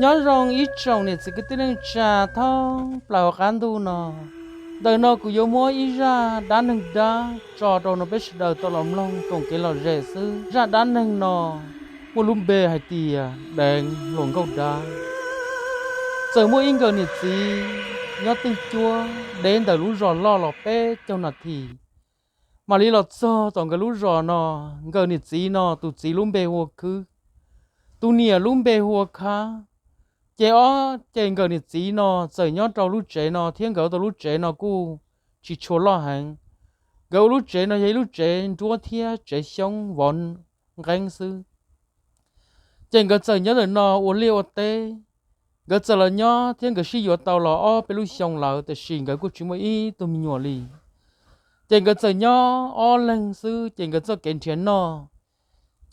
Nyob zoo ib tsoom niam txiv kwv tij neej tsa thoob plaws hauv qab ntuj no. Ntawm no kuv yuav muab ib zaj dab neeg dab tso rau no peb sawv daws tau los mloog koom kev lom zem xwb. Zaj dab neeg no muaj lub npe hais tias Deev Hluas Nkauj Dab. Txawm muaj ib nkawm niam txiv nyob twj cuab deb ntawm lub zos loj los peb caug nas this mam li los txog tom nkawd lub zos no. Nkawm niam txiv no tus txiv lub npe hu ua Khwb, tus niam lub npe hu ua Khab. Ces ob ces nkawm niam txiv no txawm nyob rau lub tsev no thiab nkawd ua tau lub tsev no kuj tsis tshua loj heev. Nkawd ua lub tsev no yog ib lub tsev nruab thiab tsev xyoob vov nqeeb xwb. Ces nkawd txawm nyob ntawm no ua liaj ua teb. Nkawd txawm los nyob thiab nkawd sib yuav tau los ob peb lub xyoo lawm, tiam sis nkawd kuj tsis muaj ib tug me nyuam li. Ces nkawd txawm nyob ob leeg xwb, ces nkawd txoj kev nrhiav noj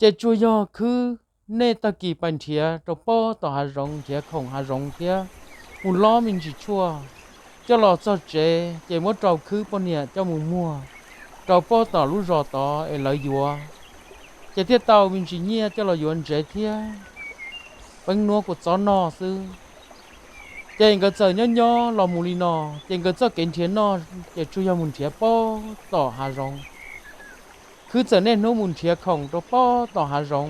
ces tsuas yog Khwb nej tag kis pais nrhiav rau pob tom hav zoov, nrhiav khoom hav zoov thiab mus lob me ntsis tshuaj coj los txog tsev, ces muab rau Khwb poj niam coj mus muag rau pob tom lub zos tod es lawv yuav, ces thiaj tau me ntsis nyiaj coj los yuav ntsev thiab peeb nuab kua txob noj xwb. Ces nkawd txawm nyob nyob los mus li no, ces nkawd txoj kev nrhiav noj ces tsuas yog mus nrhiav pob tom hav zoov. Khwb txawm niaj hnub mus nrhiav khoom rau pob tom hav zoov,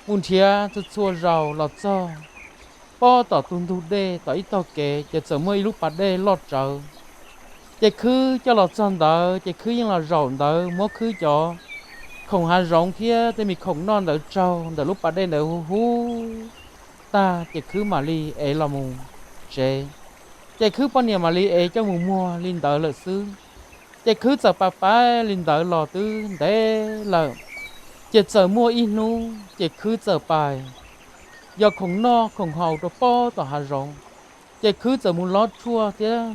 mus nrhiav txhua txhua zaus los txog pob tom tus ntug dej tom ib tog kev, ces txawm muaj ib lub pas dej loj tsawv. Ces Khwb coj los txog ntawd, ces Khwb yeej los zaum ntawd muab Khwb cov khoom hav zoov thiab tej me khoom noj ntawd tsaug ntawm lub pas dej ntawd huv huv tag, ces Khwb mam li ev los mus tsev. Ces Khwb poj niam mam li ev coj mus muag li ntawd lawm xwb. Ces Khwb txawm pais pais li ntawd los twb ntev lawm. Ces txawm muaj ib hnub ces Khwb txawm pais yog khoom noj khoom haus rau pob tom hav zoov. Ces Khwb txawm mus lob tshuaj thiab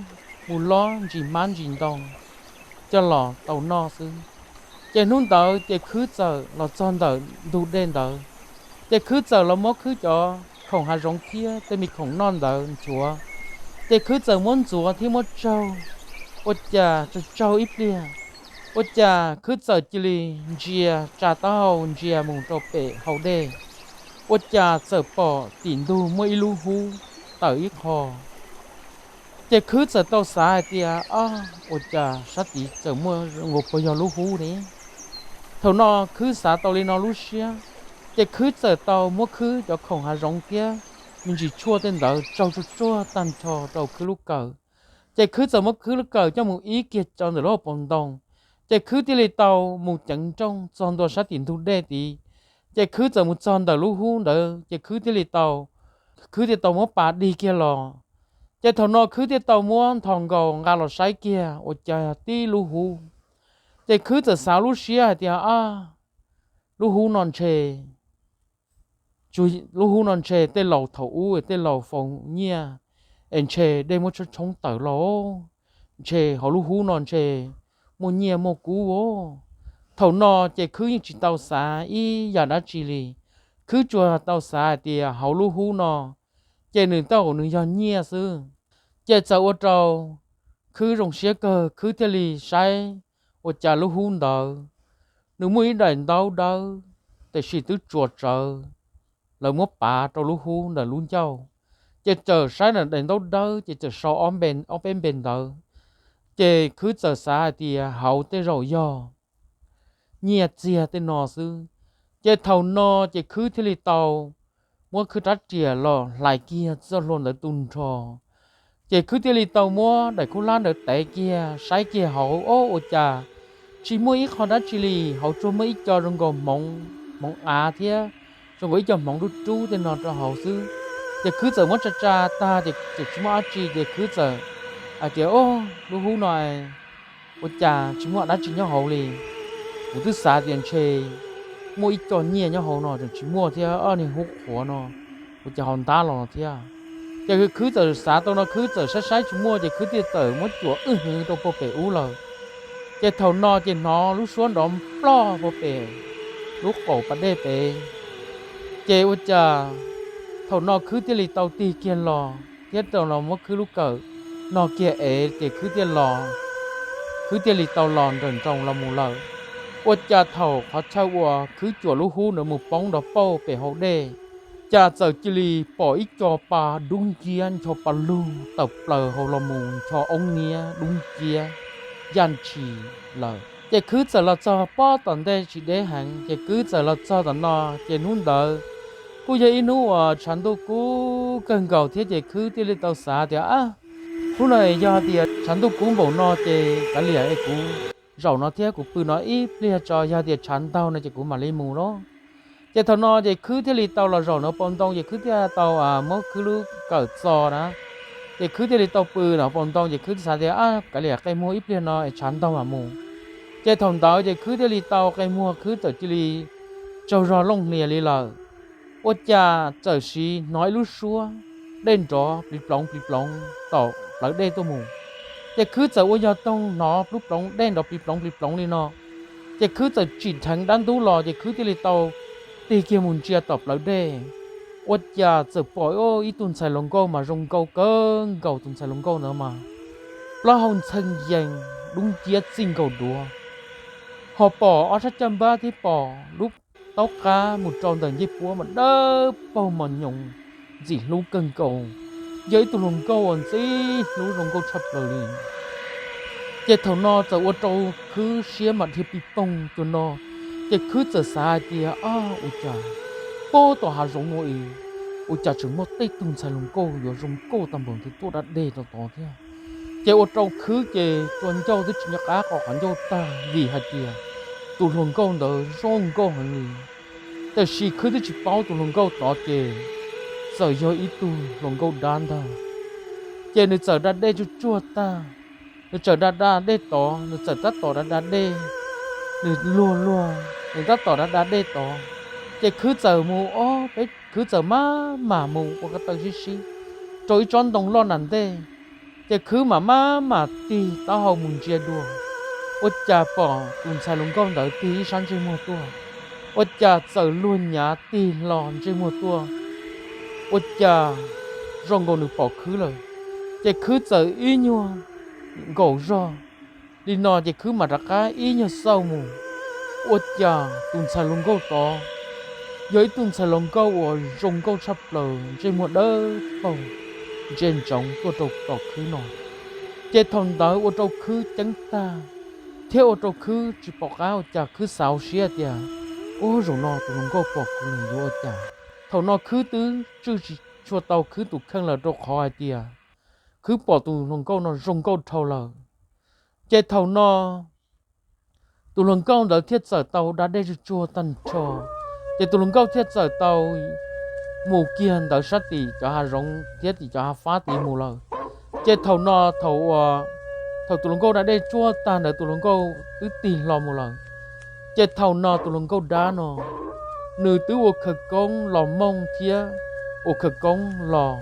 mus lob ntsis hmab ntsis ntoo coj los tau noj xwb. Ces hnub ntawd ces Khwb txawm los txog ntawm ntug dej ntawd, ces Khwb txawm los muab Khwb cov khoom hav zoov thiab tej me khoom noj ntawd ntxuav. Ces Khwb txawm muab ntxuav thiab muab tsaug, ua cas tsaug tsaug ib pliag, ua cas Khwb txawm cia li ntsia tsa taub hau ntsia mus rau pem hau dej, ua cas txawm pom tim ntug muaj ib lub hub tawm ib qho. Ces Khwb txawm tau xav hais tias, Ab, ua cas sab tid txawm muaj nkaus puas yog lub hub ne? Thaum no Khwb xav tau li no lub siab, ces Khwb txawm tau muab Khwb cov khoom hav zoov thiab me ntsis tshuaj tej ntawd tsaug tsuag tsuag tag nrho rau Khwb lub kawm. Ces Khwb txawm muab Khwb lub kawm coj mus ib kiag rau ntawm lub hauv paus ntoo, ces Khwb thiaj li tau mus ceev nrooj txog ntua sab tim ntug dej tid. Ces Khwb txawm mus txog ntawm lub hub ntawd, ces Khwb thiaj li tau, Khwb thiaj tau muab pas dig kiag los. Ces thaum no Khwb thiaj tau muab nthos nkaus nqa los saib kiag ua cas tib lub hub. Ces Khwb txawm xav lub siab hais tias, Ab, lub hub no ntshe, lub hub no ntshe tej laus thaum ub tej laus faus nyiaj es ntshe dej muab tshoob tawm los, ntshe hauv lub hub no ntshe muaj nyiaj muaj kub os. Thaum no ces Khwb yeej tsis tau xav ib yam dab tsi li. Khwb tsuas tau xav hais tias hauv lub hub no ces nws tej zaum nws yog nyiaj xwb. Ces txawm ua rau Khwb zoo siab kawg, Khwb thiaj li saib ua cas lub hub ntawd nws muaj ib daim ntaub dawb, tiam sis twb tsuas tsawv, lawv muab pav rau lub hub ntawm lub ncauj. Ces txawm saib ntawm daim ntaub dawb ces txawm sau ob peb npe ntawd. Ces Khwb txawm xav hais tias hauv tej zaum yog nyiaj txiag tej no xwb. Ces thaum no ces Khwb thiaj li tau muab Khwb rab riam los hlais kiag txoj hlua ntawd tu nrho. Ces Khwb thiaj li tau muab daim khaub hlab ntawd tev kiag saib kiag hauv, ob, ua cas tsis muaj ib qho dab tsi li, hauv tsuas muaj ib co zoo nkaus hmoov, hmoov av thiab zoo nkaus ib co hmoov rub rub tej no rau hauv xwb. Ces Khwb txawm muab tsa tsa tag ces tsis muaj dab tsi, ces Khwb txawm hais tias, Ob, lub hub no ua cas tsis muaj dab tsi nyob hauv li. Kuv twb xav tias ntshe muaj ib co nyiaj nyob hauv no tseem tsis muaj thiab, ob niag hub qhuav no ua cas ho ntab los no thiab. Ces Khwb txawm xav tau no Khwb txawm saib saib tsis muaj ces Khwb thiaj txawm muab cuam wj hwv rau puag pem ub lawm. Ces thaum no ces hnov lub suab nrov nploj puag pem lub qaum pas dej pem. Ces ua cas thaum no Khwb thiaj li tau tig kiag los thiab tau los muab Khwb lub kawm no kiag ev ces Khwb thiaj los, Khwb thiaj li tau los nrawm nroos los mus lawm. Ua cas thaum qhov chaw uas Khwb cuam lub hub ntawd mus poob nrov pauj pem hau dej, cas txawm cia li pom ib co pa dub nciab ncho pa lug tawm plaws hauv los mus ncho oob niab dub nciab yaj ntshis lawm. Ces khwb txawm los txog pob tom ntej tsis deb heev, ces khwb txawm los txog tom no, ces hnub ntawd kuj yog ib hnub uas tshav ntuj kub kawg nkaus thiab, ces khwb thiaj li tau xav tias, hnub no yog tias tshav ntuj kub npaum no ces kav liam es kuv zaum no thiab kuv pw no ib pliag tso, yog tias tshav ntuj ntaug no ces kuv mam li mus lauj. Ces thaum no ces khwb thiaj li tau los zaum nov paus ntoo, ces khwb thiaj tau muab khwb lub kawm txo na, ces khwb thiaj li tau pw nov paus ntoo, ces khwb xav tias, kav liam qe muag ib pliag no es tshav ntuj mam mus. Ces thaum ntawd ces khwb thiaj li tau qe muag, khwb txawm cia li tsaug zog looj hlias li lawm. Ua cas txawm sim hnov ib lub suab dej nrov plig ploov plig ploov tom plawv dej tuaj mus. Ces khwb txawm ua yog toog hnov lub ploov dej nrov plig ploov plig ploov li no, ces khwb txawm tsim dheev dab ntub los, ces khwb thiaj li tau tig kiag mus ntsia tom plawv dej. Ua cas txawm pom ib tug ntxhais hluas nkauj mas zoo nkauj kawg nkaus, tus ntxhais hluas nkauj ntawd mas plaub hau ntxheej yees dub nciab txij nkaus duav, ho pom ob sab caj npab thiab pom lub taub qab mus rau ntawm ncej puab mas dawb paug mos nyoos ntxim hlub kawg nkaus, yog ib tug hluas nkauj uas ntxim hlub zoo nkauj tshaj plaws li. Ces thaum no txawm ua rau khwb siab mas dhia pij poog cuag no, ces khwb txawm xav hais tias, ua cas pob tom hav zoov no es ua cas tseem muaj tej tug ntxhais hluas nkauj yuav zoo nkauj tag npaum ntawd tuaj da dej rau tod thiab. Ces ua rau khwb ces tus ncauj twb tsis nco qab qhov qhov ncauj tag vim hais tias tus hluas nkauj ntawd zoo nkauj heev li. Tiam sis khwb twb tsis paub tus hluas nkauj tod ces txawm yog ib tug hluas nkauj dab ntag. Ces nws txawm da dej tsuag tsuag tag, nws txawm da da dej tod, nws txawm tab tom da da dej, nws luag luag, nws tab tom da da dej tod. Ces khwb txawm mus, ob peb khwb txawm maj mam mus ua ko taw sib sib rau ib tsob ntoo loj nram ntej. Ces khwb mam maj mam tig taub hau mus ntsia dua, ua cas pom tus ntxhais hluas nkauj ntawd tig ib sab ntsej muag tuaj, ua cas txawm luag nyav tig hlo ntsej muag tuaj, ua cas zoo nkaus nws pom khwb lawm. Ces khwb txawm ib nyuag nkaum zog li no, ces khwb mam rov qab ib nyuag xauj mus, ua cas tus ntxhais hluas nkauj tod yog ib tug ntxhais hluas nkauj uas zoo nkauj tshaj plaws, ntsej muag dawb paug, ntsia ntsoov tuaj rau tom khwb no. Ces thaum ntawd ua rau khwb ceeb tag, thiab ua rau khwb tsis pom qab ua cas, khwb xav hauv siab tias, ua zaum no tus hluas nkauj pom kuv nws yuav ua cas. Thaum no khwb twb tswj tsis tshua tau khwb tus kheej lawm, rau qhov hais tias khwb pom tus hluas nkauj no zoo nkauj dhau lawm. Ces thaum no tus hluas nkauj ntawd thiaj txawm tau da dej tsuag tsuag tag nrho. Ces tus hluas nkauj thiaj txawm tau mus kiag ntawd sab tim cov hav zoov thiab tim cov hav fab tid mus lawm. Ces thaum no, thaum uas, thaum tus hluas nkauj da dej tsuag tag ntawd, tus hluas nkauj twb tig hlo mus lawm. Ces thaum no tus hluas nkauj dab no, nws twb ua khawv koob los mooj thiab ua khawv koob los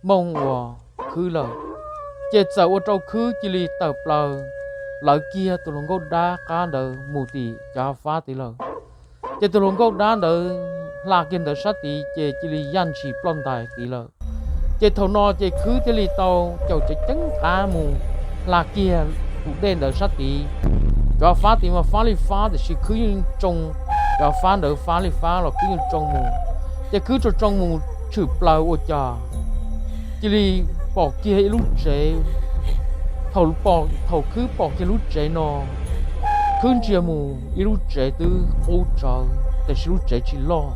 mooj uas khwb lawm. Ces txawm ua rau khwb cia li tawm plaws lawv kiag tus hluas nkauj dab qab ntawd mus tim cov hav fab tid lawm. Ces tus hluas nkauj dab ntawd hla kiag ntawd sab tid ces cia li yaj ntshis ploj ntais tid lawm. Ces thaum no ces khwb thiaj li tau caum ceev ceeb qab mus hla kiag tus dej ntawd sab tid. Cov hav fab tid mas fab li fab, tiam sis khwb yeej tsoo, cov hav fab ntawd fab li fab los khwb yeej tsoo mus. Ces khwb tsoo tsoo mus tshwm plaws ua cas cia li pom kiag ib lub tsev. Thaum, thaum khwb pom kiag lub tsev no, khwb ntsia mus ib lub tsev twb qub tsawv, tiam sis lub tsev tsis loj,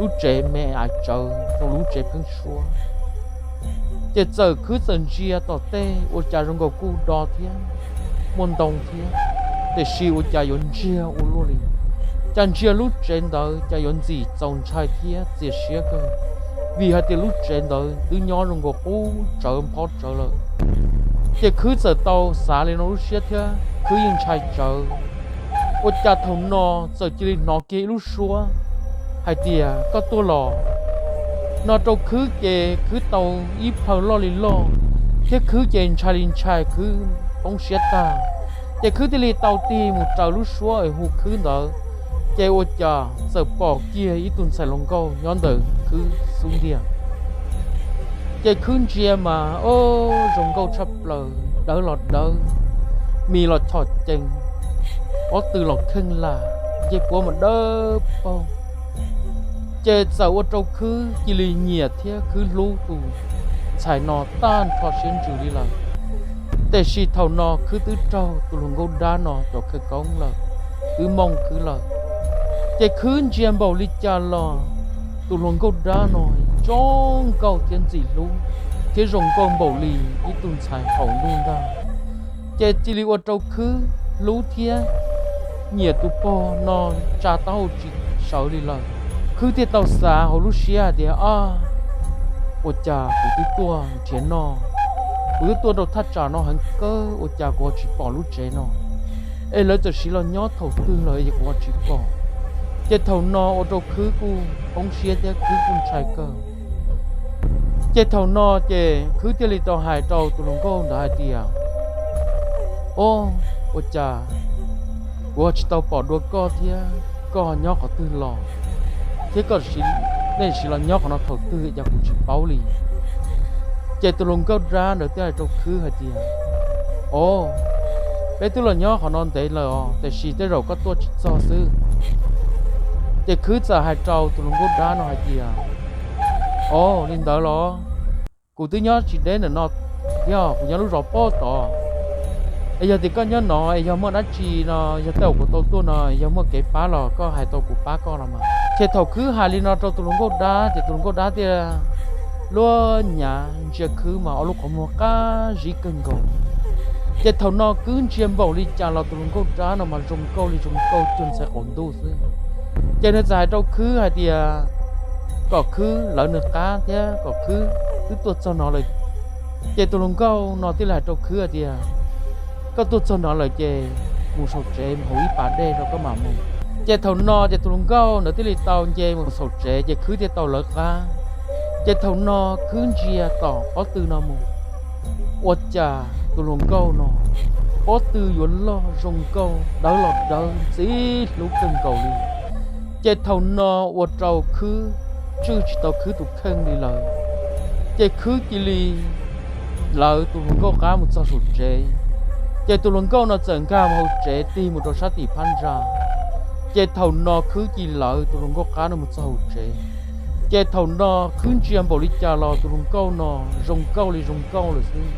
lub tsev me ais tsawv rau lub tsev pheeb suab. Ces txawm khwb txawm ntsia tom tej ua cas zoo nkaus kuj do thiab, muaj ntoo thiab, tiam sis ua cas yuav ntsiag ua luaj li. Cas ntsia lub tsev ntawd cas yuav ntxim txaus ntshai thiab txias siab kawg, vim hais tias lub tsev ntawd twb nyob zoo nkaus qub tsawv phob tsawv lawm. Ces khwb txawm tau xav li no lub siab thiab khwb yeej ntshai tsawv. Ua cas thaum no txawm cia li hnov kiag ib lub suab hais tias, koj tuaj los? No rau khwb ces khwb tau ib plhaw loj li loj, thiab khwb ces ntshai li ntshai, khwb poob siab tag. Ces khwb thiaj li tau tig mus raws lub suab es hu khwb ntawd. Ces ua cas txawm pom kiag ib tug ntxhais hluas nkauj nyob ntawm khwb xub ntiag. Ces khwb ntsia mas, o, zoo nkauj tshaj plaws, dawb los dawb, mis los chom cees, pob tw los kheej lam, ncej puab mas dawb paug. Ces txawm ua rau Khwb cia li nyiam thiab Khwb hlub tus ntxhais no tag nrho siab ntsws li lawm. Tiam sis thaum no Khwb twb raug tus hluas nkauj dab no cov khawv koob lawm, twb mooj Khwb lawm. Ces Khwb ntsia npaum li cas los tus hluas nkauj dab no zoo nkauj thiab ntxim hlub, thiab zoo nkauj npaum li ib tug ntxhais haus ntuj ntag. Ces cia li ua rau Khwb hlub thiab nyiam tus pog no tsa taub hau tsis sawv li lawm. Khwb thiaj tau xav hauv lub siab hais tias, Ab, ua cas kuv twb tuaj nrhiav noj, kuv twb tuaj rau thaj tsam no heev kawg, ua cas kuv ho tsis pom lub tsev no? Es lawv txawm siv los nyob thaum twg lawm es kuv ho tsis pom? Ces thaum no ua rau Khwb kuj poob siab thiab Khwb kuj ntshai kawg. Ces thaum no ces Khwb thiaj li tau hais rau tus hluas nkauj ntawd hais tias, Ob, ua cas kuv ho tsis tau pom dua koj thiab, koj nyob qhov twg los? Thiab koj, nej siv los nyob qhov no thaum twg cas kuv tsis paub li? Ces tus hluas nkauj dab ntawd thiaj hais rau Khwb hais tias, Ob, peb twb los nyob qhov no ntev lawm os, tiam sis tej zaum koj tuaj tsis txog xwb. Ces Khwb txawm hais rau tus hluas nkauj dab no hais tias, Ob, li ntawd los? Kuv twb nyob tsis deb ntawm no thiab, kuv nyob lub zos pob tod. Es yog tias koj nyob no es yog muaj dab tsi no, yog tej uas kuv tau tuaj no yog muaj kev pab los koj hais tau kuv pab koj los mas. Ces thaum Khwb hais li no rau tus hluas nkauj dab ces tus hluas nkauj dab thiaj luag nyav ntsia Khwb mas ob lub qhov muag qab zib kawg nkaus. Ces thaum no Khwb ntsia npaum li cas los tus hluas nkauj dab no mas zoo nkauj li zoo nkauj cuag ntxhais qaum ntuj xwb. Ces nws txawm hais rau Khwb hais tias kom Khwb lawv nws qab thiab kom Khwb twb tuaj txog no lawm. Ces tus hluas nkauj no thiaj li hais rau Khwb hais tias, Koj tuaj txog no lawm ces mus saum tsev mus haus ib pas dej rau koj mam mus. Ces thaum no ces tus hluas nkauj ntawd thiaj li tau nce mus saum tsev ces Khwb thiaj tau lawv qab. Ces thaum no Khwb ntsia tom pob tw no mus, ua cas tus hluas nkauj no pob tw yuav loj zoo nkauj dawb los dawb ntxim hlub kawg nkaus li. Ces thaum no ua rau Khwb tswj tsis tau Khwb tus kheej li lawm. Ces Khwb cia li lawv tus hluas nkauj qab mus txog saum tsev. Ces tus hluas nkauj no txawm nkag mus hauv tsev tig mus rau sab tim phab ntsa. Ces thaum no Khwb cia li lawv tus hluas nkauj qab no mus txog hauv tsev. Ces thaum no Khwb ntsia npaum li cas los tus hluas nkauj no zoo nkauj li zoo nkauj lawm xwb.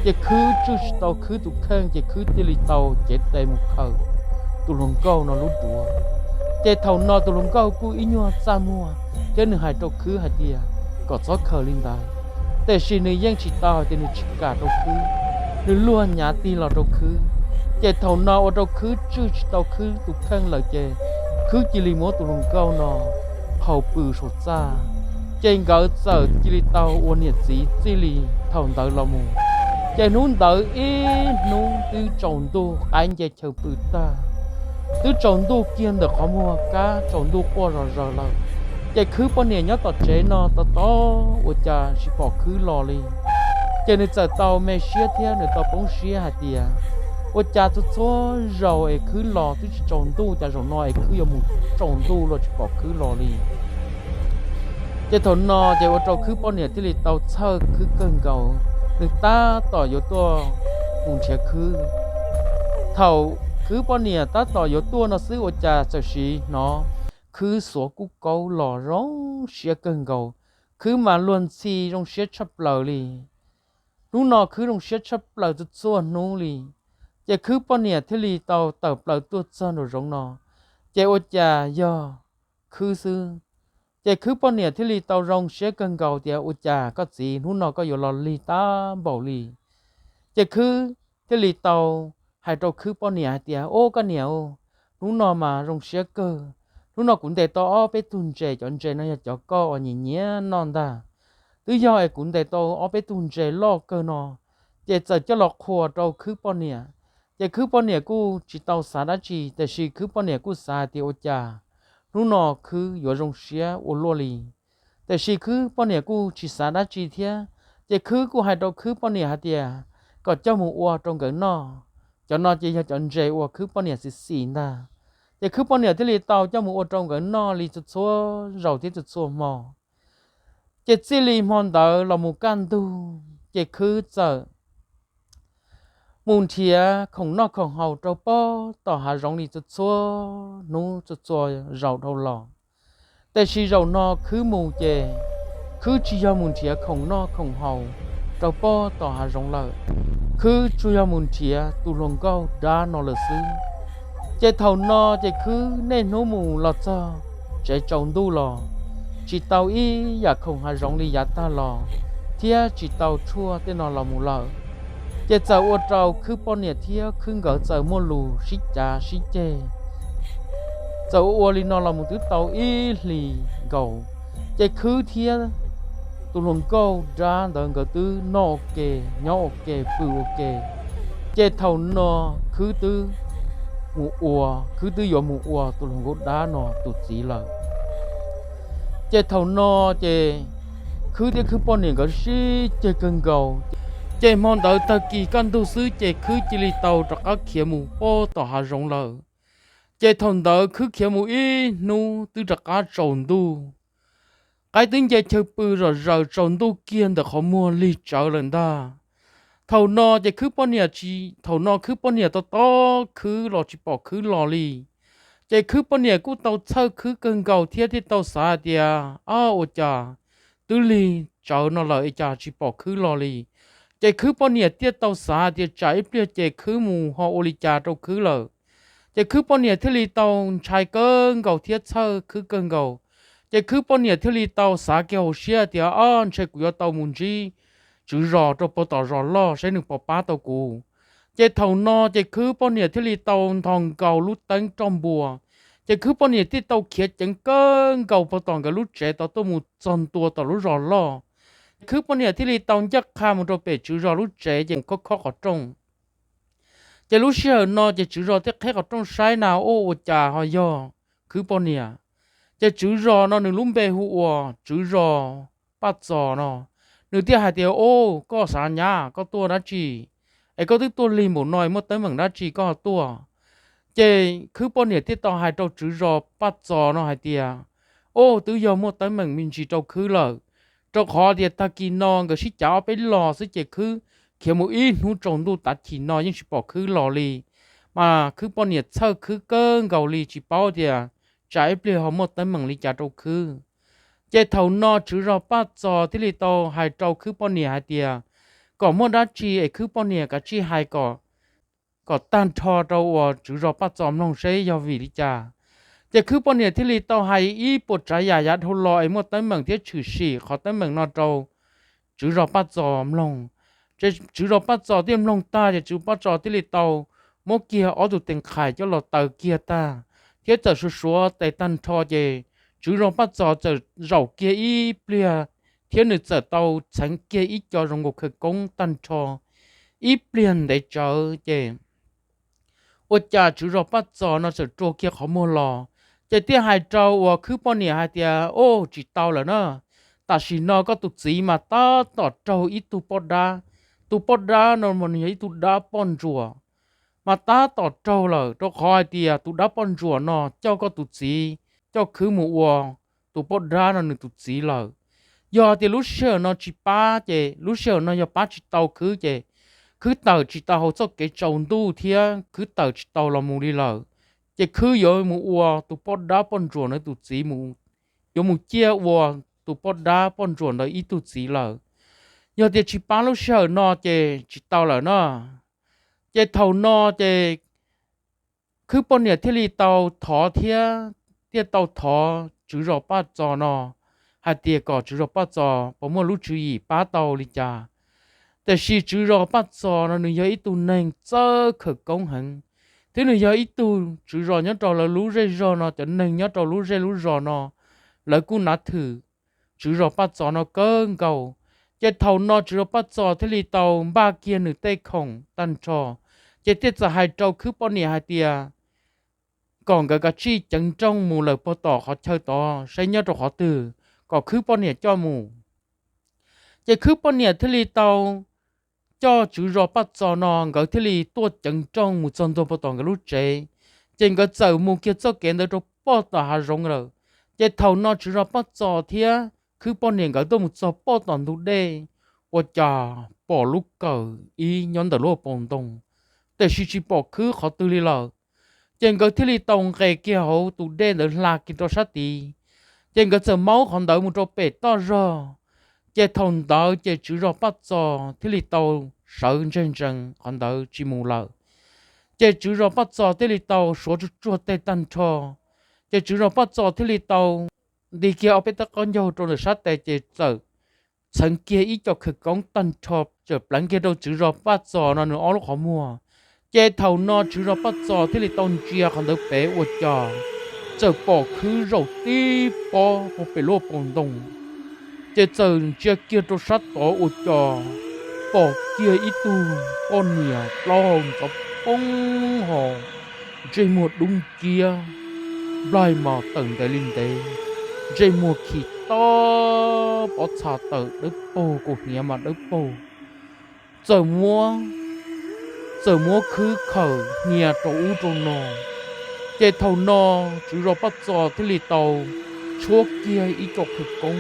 Ces Khwb tswj tsis tau Khwb tus kheej ces Khwb thiaj li tau cev tes mus khaws tus hluas nkauj no lub duav. Ces thaum no tus hluas nkauj kuj ib nyuag txaj muag thiab nws hais rau Khwb hais tias kom txhob khaws li ntawd, tiam sis nws yeej tsis tau hais tias nws tsis kam rau Khwb, nws luag nyav tig los rau Khwb. Ces thaum no ua rau Khwb tswj tsis tau Khwb tus kheej lawm ces Khwb cia li muab tus hluas nkauj no haus pw saum txaj. Ces nkawd txawm cia li tau ua niam txiv txij li thaum ntawd los mus. Ces hnub ntawd ib hnub twb tsaus ntuj qaib nce chaw pw tag, twb tsaus ntuj kiag ntawm qhov muag kab tsaus ntuj quaj zog zaws lawm. Ces Khwb poj niam nyob tom tsev no tos tos ua cas tsis pom Khwb los li. Ces nws txawm tau me siab thiab nws tau poob siab hais tias, ua cas txhua txhua zaus es Khwb los twb tsis tsaus ntuj, cas zaum no es Khwb yuav mus tsaus ntuj los tsis pom Khwb los li. Ces thaum no ces ua rau Khwb poj niam thiaj li tau txhawj Khwb kawg nkaus, nws tab tom yuav tuaj mus nrhiav Khwb. Thaum Khwb poj niam tab tom yuav tuaj no xwb ua cas txawm sim hnov Khwb xuav kuj kaub los zoo siab kawg nkaus. Khwb mas luag ntxhi zoo siab tshaj plaws li. Hnub no Khwb zoo siab tshaj plaws txhua txhua hnub li. Ces Khwb poj niam thiaj li tau tawm plaws tuaj txog nraum zoov no, ces ua cas yog Khwb xwb. Ces Khwb poj niam thiaj li tau zoo siab kawg nkaus tias, ua cas koj txiv hnub no koj yuav los lig tab npaum li? Ces Khwb thiaj li tau hais rau Khwb poj niam hais tias, ub, koj niam, hnub no mas zoo siab kawg. Hnub no kuv ntes tau ob peb tug ntses, cov ntses no yog cov koj uas nyiam nyiam noj ntag. Twb yog es kuv ntes tau ob peb tug ntses loj kawg no, ces txawm coj los qhuas rau Khwb poj niam. Ces Khwb poj niam kuj tsis tau xav dab tsi, tiam sis Khwb poj niam kuj xav hais tias ua cas hnub no Khwb yuav zoo siab ua luaj li. Tiam sis Khwb poj niam kuj tsis xav dab tsi thiab. Ces Khwb kuj hais rau Khwb poj niam hais tias kom coj mus ua rau nkawd noj. Cov no ces yog cov ntses uas Khwb poj niam xim xim ntag. Ces Khwb poj niam thiaj li tau coj mus ua rau nkawd noj li txhua txhua zaus thiab txhua txhua hmo. Ces txij li hmo ntawd los mus kaj ntug, ces Khwb txawm mus nrhiav khoom noj khoom haus rau pem tom hav zoov li txhua txhua hnub txhua txhua zaus dhau los. Tiam sis zaum no khwb mus ces khwb tsis yog mus nrhiav khoom noj khoom haus rau pob tom hav zoov lawm, khwb tsuas yog mus nrhiav tus hluas nkauj dab no lawm xwb. Ces thaum no ces khwb niaj hnub mus los txog tsev tsaus ntuj los, tsis tau ib yam khoom hav zoov li yav tag los, thiab tsis tau tshuaj tej no los mus lawm. Ces txawm ua rau khwb poj niam thiab khwb nkawd txawm muaj lus sib cav sib ceg. Txawm ua ua li no los mus twb tau ib hlis nkaus, ces khwb thiab tus hluas nkauj dab ntawd nkawd twb noj ua ke, nyob ua ke, pw ua ke. Ces thaum no khwb twb mus ua, khwb twb yuav mus ua tus hluas nkauj dab no tus txiv lawm. Ces thaum no ces khwb thiab khwb poj niam nkawd sib ceg kawg nkaus. Ces hmo ntawd tag kis kaj ntug xwb ces khwb cia li tau rov qab khiav mus pob tom hav zoov lawm. Ces thaum ntawd khwb khiav mus ib hnub twb rov qab tsaus ntuj. Qaib twb nce chaw pw zom zaws, tsaus ntuj kiag ntawm qhov muag lig tsawv lawm ntag. Thaum no ces khwb poj niam tsis, thaum no khwb poj niam to tob khwb los tsis pom khwb los li. Ces khwb poj niam kuj tau txhawj khwb kawg nkaus thiab thiaj tau xav hais tias, Ab, ua cas twb lig tsawv no lawm es cas tsis pom khwb los li? Ces khwb poj niam thiaj tau xav hais tias tsam ib pliag ces khwb mus ho ua li cas rau khwb lawm. Ces khwb poj niam thiaj li tau ntshai kawg nkaus thiab txhawj khwb kawg nkaus. Ces khwb poj niam thiaj li tau xav kiag hauv siab tias, Ob, ntshe kuv yuav tau mus ntsib tswv zos rau pob tom zos loj saib nws puas pab tau kuv. Ces thaum no ces khwb poj niam thiaj li tau nthos nkaus lub teeb roj npua. Ces khwb poj niam thiaj tau khiav ceev kawg nkaus puag tom nkawd lub tsev tod tuaj mus txog ntua tom lub zos loj. Khwb poj niam thiaj li tau ncaj qha mus rau pem tswv zos lub tsev ces mus khob khob qhov rooj. Ces lub sij hawm no ces tswv zos thiaj qheb qhov rooj saib na, ua cas ho yog khwb poj niam. Ces tswv zos no nws lub npe hu ua tswv zos Paj Txos no. Nws thiaj hais tias, Ob, koj xav nyab koj tuaj dab tsi? Es koj twb tuaj lig npaum no es muaj teeb meem dab tsi koj ho tuaj? Ces khwb poj niam thiaj tau hais rau tswv zos Paj Txos no hais tias, Ob, twb yog muaj teeb meem me ntsis rau khwb lawm, rau qhov tias tag kis no nkawd sib cav ob peb los xwb ces khwb khiav mus ib hnub tsaus ntuj tav chim no yeej tsis pom khwb los li. Mas khwb poj niam txhawj khwb kawg nkaus li tsis paub tias tsam ib pliag ho muaj teeb meem li cas rau khwb. Ces thaum no tswv zos Paj Txos thiaj li tau hais rau khwb poj niam hais tias, kom muaj dab tsi es khwb poj niam kav tsij hais kom kom tag nrho rau uas tswv zos Paj Txos mloog seb yog vim li cas. Ces khwb poj niam thiaj li tau hais ib puas tsav yam yav dhau los es muaj teeb meem thiab tshwm sim qhov teeb meem no rau tswv zos Paj Txos mloog. Ces tswv zos Paj Txos thiaj mloog tag ces tswv Paj Txos thiaj li tau muab kiag ob tug tes qhais coj los taws kiag tag, thiab txawm suav suav tes tag nrho ces tswv zos Paj Txos txawm zaum kiag ib pliag, thiab nws txawm tau txheev kiag ib co zoo nkaus khawv koob tag nrho ib pliag ntev tsawv ces ua cas tswv zos Paj Txos no txawm rua kiag qhov muag los, ces thiaj hais rau uas khwb poj niam hais tias, Ub, tsis tau lawm na, tam sim no koj tus txiv mas tab tom raug ib tug poj dab. Tus poj dab no mas nws yog ib tug dab poj ntsuam, mas tab tom raug lawm, rau qhov hais tias tus dab poj ntsuam no coj koj tus txiv coj khwb mus ua tus poj dab no nws tus txiv lawm. Yog tias lub sij hawm no tsis pab ces lub sij hawm no yog pab tsis tau khwb ces khwb tawm tsis tau hauv txoj kev tsaus ntuj thiab khwb tawm tsis tau los mus li lawm. Ces khwb yuav mus ua tus poj dab poj ntsuam ntawd tus txiv mus, yuav mus ciaj ua tus poj dab poj ntsuam ntawd ib tug txiv lawm. Yog tias tsis pab lub sij hawm no ces tsis tau lawm na. Ces thaum no ces khwb poj niam thiaj li tau thov thiab thiaj tau thov tswv zos Paj Txos no hais tias kom tswv zos Paj Txos puas muaj lub tswv yim pab tau li cas. Tiam sis tswv zos Paj Txos no nws yog ib tug neeg txawj khawv koob heev, thiab nws yog ib tug tswv zos nyob rau lawv lub zej zog no, cov neeg nyob rau lub zej lub zos no lawv kuj nav thwm tswv zos Paj Txos no kawg nkaus. Ces thaum no tswv zos Paj Txos thiaj li tau npaj kiag nws tej khoom tag nrho, ces thiaj txawm hais rau khwb poj niam hais tias kom nkawd kav tsij ceev nrooj mus lawm puag tom qhov chaw tod saib nyob rau qhov twg, kom khwb poj niam coj mus. Ces khwb poj niam thiaj li tau coj tswv zos Paj Txos no nkawd thiaj li tuaj ceev nrooj mus txog ntua puag tom nkawd lub tsev. Ces nkawd txawm mus kiag txoj kev ntawd rau puag tom hav zoov lawm. Ces thaum no tswv zos Paj Txos thiab khwb poj niam nkawd tuaj mus txog puag tom ntug dej, ua cas pom lub kawm ib nyob ntawm lub hauv paus ntoo, tiam sis tsis pom khwb qhov twg li lawm. Ces nkawd thiaj li tau nqes kiag hauv tus dej ntawd hla kiag rau sab tid. Ces nkawd txawm maub qhov ntawd mus rau pem toj zog. Ces thaum ntawd ces tswv zos Paj Txos thiaj li tau sawv ntseg ntsees qhov ntawd tsis mus lawm. Ces tswv zos Paj Txos thiaj li tau suav tsuj tsuag tej tag nrho. Ces tswv zos Paj Txos thiaj li tau nti kiag ob peb tawb qaub ncaug rau ntawm sab tes ces txawm txheev kiag ib co khawv koob tag nrho txawm pleev kiag rau tswv zos Paj Txos no nws ob lub qhov muag. Ces thaum no tswv zos Paj Txos thiaj li tau ntsia qhov ntawd pem ua cas txawm pom khwb zaum tib pob puag pem lub paus ntoo. Ces txawm ntsia kiag rau sab tod ua cas pom kiag ib tug poj niam plaub hau ntxhov poob hos, ntsej muag dub nciab, nplaig mas tawm ntev li ntev, ntsej muag khi tob pob txha tawm dawb paug, kaus hniav mas dawb paug. Txawm muab, txawm muab khwb khawm hnia rau ub rau no. Ces thaum no tswv zos Paj Txos thiaj li tau tshuab kiag ib co khawv koob,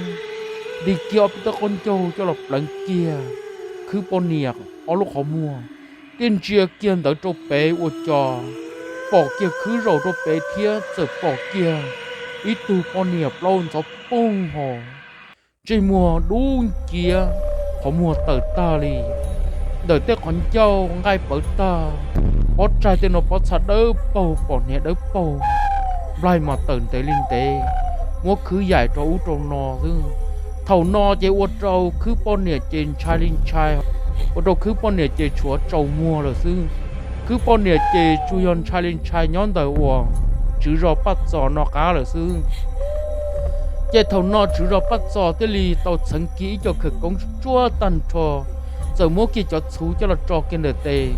nti kiag ob peb tawb qaub ncaug coj los pleev kiag khwb poj niam ob lub qhov muag, thiaj ntsia kiag ntawd rau pem ua cas pom kiag khwb zaum rau pem thiab txawm pom kiag ib tug poj niam plaub ntxhov poob hos, ntsej muag dub nciab, qhov muag tawm tag li, ntawm tej qhov ncauj nqaij pawv tag, pob tsaig tej no pob txha dawb paug, pom hniav dawb paug, nplaig mas tawm ntev li ntev, muab khwb yaim rau ub rau no xwb. Thaum no ces ua rau khwb poj niam ces ntshai li ntshai, ua rau khwb poj niam ces tshuav tsaus muag lawm xwb. Khwb poj niam ces tsuas yog ntshai li ntshai nyob ntawm uas tswv zos Paj Txos no qab lawm xwb. Ces thaum no tswv zos Paj Txos thiaj li tau txheev kiag ib co khawv koob tsuab tag nrho, txawm muab kiag cov txhuv coj los tso kiag ntawm tes,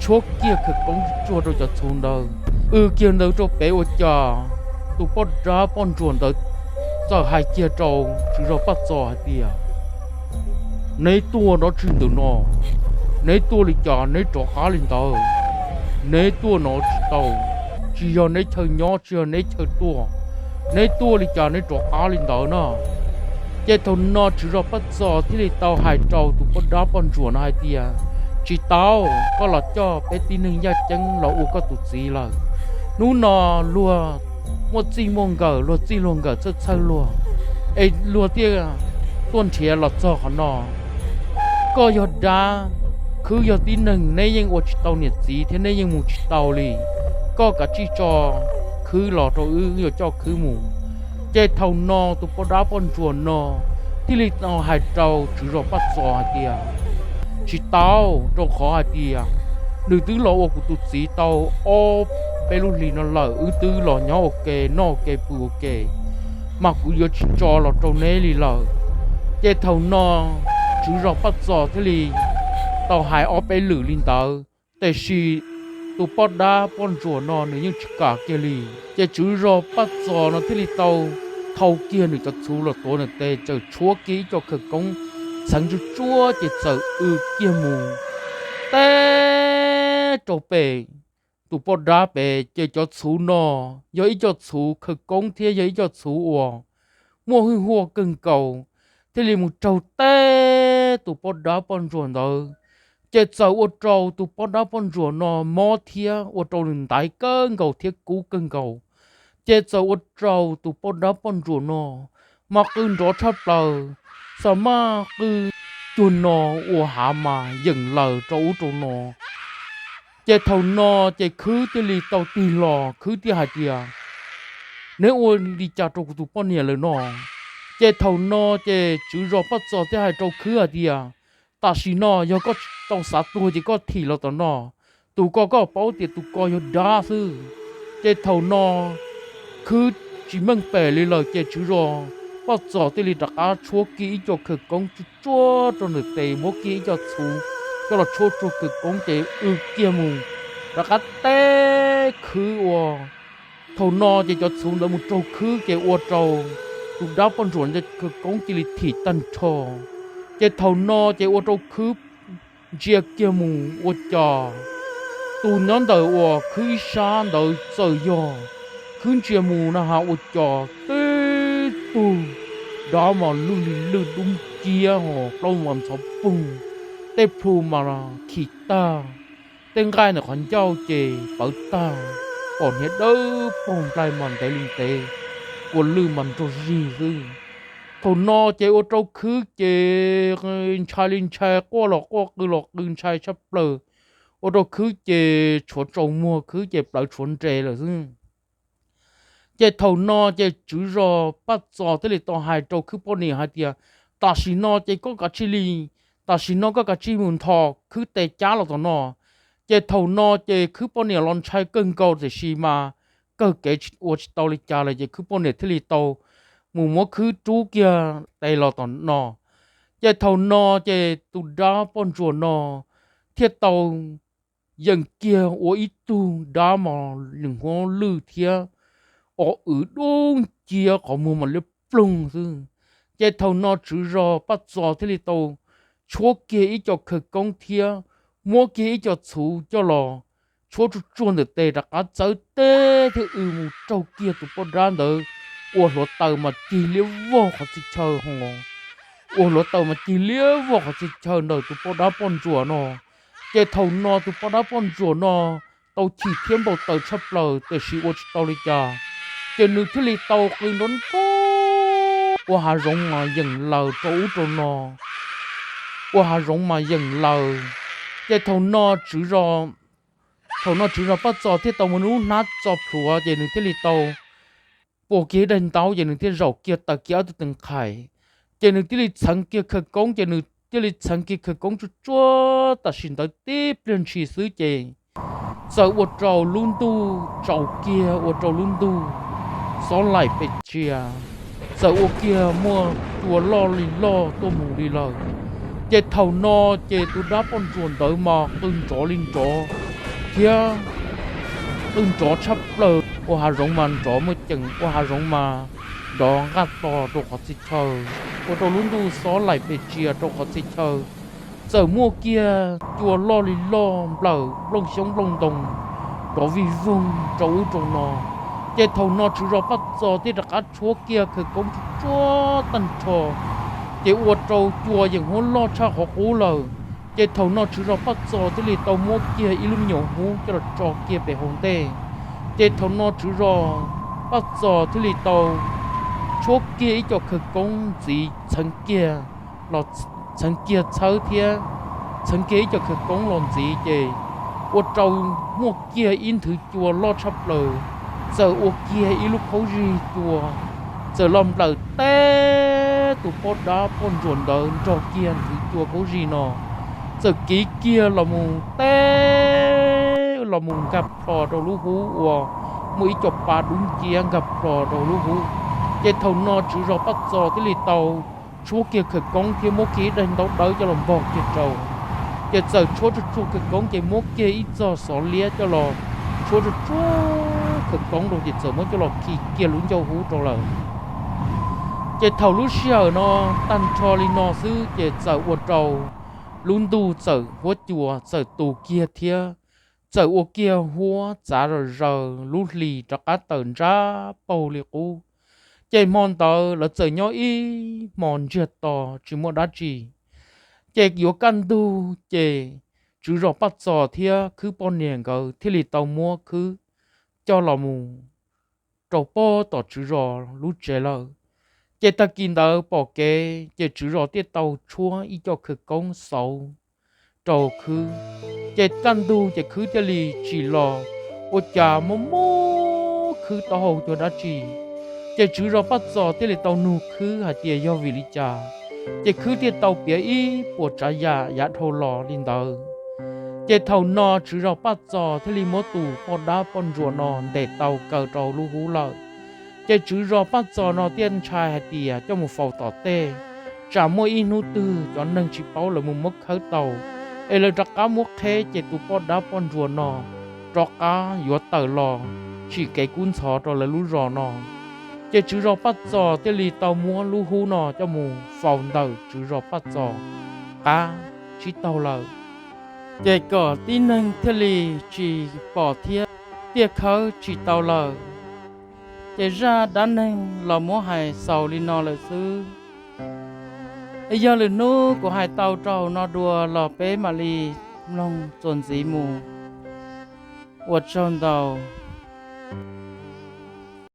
tshuab kiag khawv koob tsuag rau cov txhuv ntawd, w kiag ntawd rau pem ua cas tus poj dab poj ntsuam ntawd txawm hais kiag rau tswv zos Paj Txos hais tias, neb tuaj dab tsi ntawm no? Neb tuaj li cas neb rov qab li ntawd? Neb tuaj no tsis tau, tsis yog neb chaw nyob, tsis yog neb chaw tuaj. Neb tuaj li cas neb rov qab li ntawd na? Ces thaum no tswv zos Paj Txos thiaj li tau hais rau tus poj dab poj ntsuam no hais tias, tsis tau, koj los coj peb tib neeg yaj ceeb los ua koj tus txiv lawm. Hnub no luag muaj txij muaj nkawm, luag txij luag nkawm txhawj txhawj luag, es luag thiaj tuaj nrhiav los txog qhov no. Koj yog dab, khwb yog tib neeg, neb yeej ua tsis tau niam txiv thiab neb yeej mus tsis tau li. Koj kav tsij tso khwb los rau wb, wb yuav coj khwb mus. Ces thaum no tus poj dab poj ntsuam no thiaj li tau hais rau tswv zos Paj Txos hais tias, tsis tau, rau qhov hais tias nws twb los ua kuv tus txiv tau ob peb lub hlis no lawm, wb twb los nyob ua ke, noj ua ke, pw ua ke, mas kuv yuav tsis tso los rau neb li lawm. Ces thaum no tswv zos Paj Txos thiaj li tau hais ob peb lwm li ntawd, tiam sis tus poj dab poj ntsuam no nws yeej tsis kam kiag li. Ces tswv zos Paj Txos no thiaj li tau thau kiag nws cov txhuv los tuav nws tes, txawm tshuab kiag ib co khawv koob txheev tsuag tsuab ces txawm w kiag mus teb rau pem tus poj dab pem. Ces cov txhuv no yog ib co txhuv khawv koob thiab yog ib co txhuv uas muaj hwj huaj kawg nkaus, thiaj li mus raug teb tus poj dab poj ntsuam ntawd. Ces txawm ua rau tus poj dab poj ntsuam no mob thiab ua rau nws ntaiv kawg nkaus thiab kub kawg nkaus. Ces txawm ua rau tus poj dab poj ntsuam no mas qw nrov tshaj plaws, xa maj qw cuag no ua hav mas yeem laws rau ub rau no. Ces thaum no ces khwb thiaj li tau tig los, khwb thiaj hais tias, neb ua li cas rau kuv tus poj niam lawm no? Ces thaum no ces tswv zos Paj Txos thiaj hais rau khwb hais tias, tam sim no yog koj tsis tau xav tuag ces koj thim los tom no, tus ko koj paub tias tus ko yog dab xwb. Ces thaum no khwb tsis meej pem li lawm ces tswv zos Paj Txos thiaj li rov qab tshuab kiag ib co khawv koob tsuag tsuag rau nws tes, muab kiag ib co txhuv coj los tshuab tsuag khawv koob ces w kiag mus rov qab teb khwb ua. Thaum no ces cov txhuv ntawd mus raug khwb ces ua rau tus dab poj ntsuam ntawd khawv koob cia li thim tag nrho. Ces thaum no ces ua rau khwb ntsia kiag mus ua cas tus nyob ntawm uas khwb ib sab ntawd txawm yog, khwb ntsia mus na has ua cas tib tug dab mas lwj li lwj dub nciab hos plaub mas ntxhov poog, tej plhu mas khi tag, tej nqaij ntawm qhov ncauj ces pawv tag, pom hniav dawb paug nplaig mas ntev li ntev. ua lwj mas nrog zig xwb. Thaum no ces ua rau khwb ces ntshai li ntshai, quaj los quaj, qw los qw ntshai tshaj plaws, ua rau khwb ces tshuav tsaus muag, khwb ces plawv tshuav nres lawm xwb. Ces thaum no ces tswv zos Paj Txos thiaj li tau hais rau khwb poj niam hais tias, tam sim no ces koj kav tsij li, tam sim no koj kav tsij mus nthos khwb tes cab los tom no. Ces thaum no ces khwb poj niam los ntshai kawg nkaus tiam sis mas kawg kev ua tsis tau li cas lawm ces khwb poj niam thiaj li tau mus muab khwb rub kiag tes los tom no. Ces thaum no ces tus dab poj ntsuam no thiaj tau yeem kiag ua ib tug dab mos lwm huab lwj thiab o wv dub nciab, qhov muag mas liab ploog xwb. Ces thaum no tswv zos Paj Txos thiaj li tau tshuab kiag ib co khawv koob thiab muab kiag ib co txhuv coj los tshuab tsuj tsuag ntawm tes rov qab txawb teb thiab w mus raug kiag tus poj dab ntawd, ua hluav taws mas cig liab vog qhov txhia chaw ho, ua hluav taws mas cig liab vog qhov txhia chaw ntawm tus poj dab poj ntsuam no. Ces thaum no tus poj dab poj ntsuam no tau chim thiab npau taws tshaj plaws tiam sis ua tsis tau li cas. Ces nws thiaj li tau qw nrov nrov ua hav zoov mas yeem laws rau ub rau no, ua hav zoov mas yeem laws. Ces thaum no tswv zos, thaum no tswv zos Paj Txos thiaj tau muab nws lub hnab txo plhuav ces nws thiaj li tau puas kiag ib daim ntaub ces nws thiaj zaum kiag taws kiag ob tug tees qhais. Ces nws thiaj li txheev kiag khawv koob, ces nws thiaj li txheev kiag khawv koob tsuj tsuag tam sim ntawd tib pliag ntshis xwb ces txawm ua rau lub ntuj tsaus kiag, ua rau lub ntuj xob laim pes tsia, txawm ua kiag muaj cua loj li loj tuaj mus li lawm. Ces thaum no ces tus dab poj ntsuam ntawd mas qw nrov li nrov thiab qw nrov tshaj plaws, ua hav zoov mas nrov muaj ceem, ua hav zoov mas nrov nqaj to rau qhov txhia chaw, ua rau lub ntuj xob laim pes tsia rau qhov txhia chaw. Txawm muaj kiag cua loj li loj nplawm nplooj xyoob nplooj ntoo nrov vij voog rau ub rau no. Ces thaum no tswv zos Paj Txos thiaj rov qab tshuab kiag khawv koob tsuj tsuag tag nrho, ces ua rau cua yeem huab loj tshaj qhov qub lawm. Ces thaum no tswv zos Paj Txos thiaj li tau muab kiag ib lub me nyuam hub coj los tso kiag pem hauv ntej. Ces thaum no tswv zos Paj Txos thiaj li tau tshuab kiag ib co khawv koob ntxiv txheev kiag los txheev kiag txhawb thiab txheev kiag ib co khawv koob los ntxiv ces ua rau muaj kiag ib nthwv cua loj tshaj plaws, txawm ua kiag ib lub khaub zig cua, txawm los nplawm teb tus poj dab poj ntsuam ntawd nrog kiag nthwv cua khaub zig no, txawm kiv kiag los mus teb los mus nkag plho rau lub hub uas muaj ib co pa dub nciab nkag plho rau lub hub. Ces thaum no tswv zos Paj Txos thiaj li tau tshuab kiag khawv koob thiab muab kiag ib daim ntaub dawb coj los npog kiag rau. Ces txawm tshuab tsuj tsuag khawv koob ces muab kiag ib txog xov liab coj los tshuab tsuj tsuag khawv koob rau ces txawm muab coj los khi kiag lub ncauj hub rau lawm. Ces thaum lub sij hawm no tag nrho li no xwb ces txawm ua rau lub ntuj txawm huab cua txawm tu kiag thiab txawm ua kiag huab txav zom zaws, lub hlis rov qab tawm ntsab paug li qub. Ces hmo ntawd lawv txawm nyob ib hmo ntsiag to tsis muaj dab tsi. Ces yuav kaj ntug ces tswv zos Paj Txos thiab khwb poj niam nkawd thiaj li tau muab khwb coj los mus rau pob tom tswv zos lub tsev lawm. Ces tag kis ntawd pom kev ces tswv zos thiaj tau tshuab ib co khawv koob xauv rau khwb. Ces kaj ntug ces khwb thiaj li tsim los, ua cas muaj muab khwb taub hau cuag dab tsi. Ces tswv zos Paj Txos thiaj li tau nug khwb hais tias yog vim li cas, ces khwb thiaj tau piav ib puas tsav yam yav dhau los li ntawd. Ces thaum no tswv zos Paj Txos thiaj li muab tus poj dab poj ntsuam no ntes tau kaw rau lub hub lawm. Ces tswv zos Paj Txos no thiaj ntshai hais tias coj mus faus tom tej, tsam muaj ib hnub twg cov neeg tsis paub lawv mus muab khawb tau, es lawv rov qab muab qheb ces tus poj dab poj ntsuam no rov qab yuav tawm los tsim kev kub ntxhov rau lawv lub zos no. Ces tswv zos Paj Txos thiaj li tau muab lub hub no coj mus faus ntawm tswv zos Paj Txos qab tsib taug lawm. Ces kom tib neeg thiaj li tsis pom thiab tiaj khawb tsis tau lawm. Ces zaj dab neeg los muab hais xaus li no lawm xwb. Yog lwm hnub kuv hais tau rau no dua los peb mam li mloog txuas ntxiv mus. Ua tsaug ntau.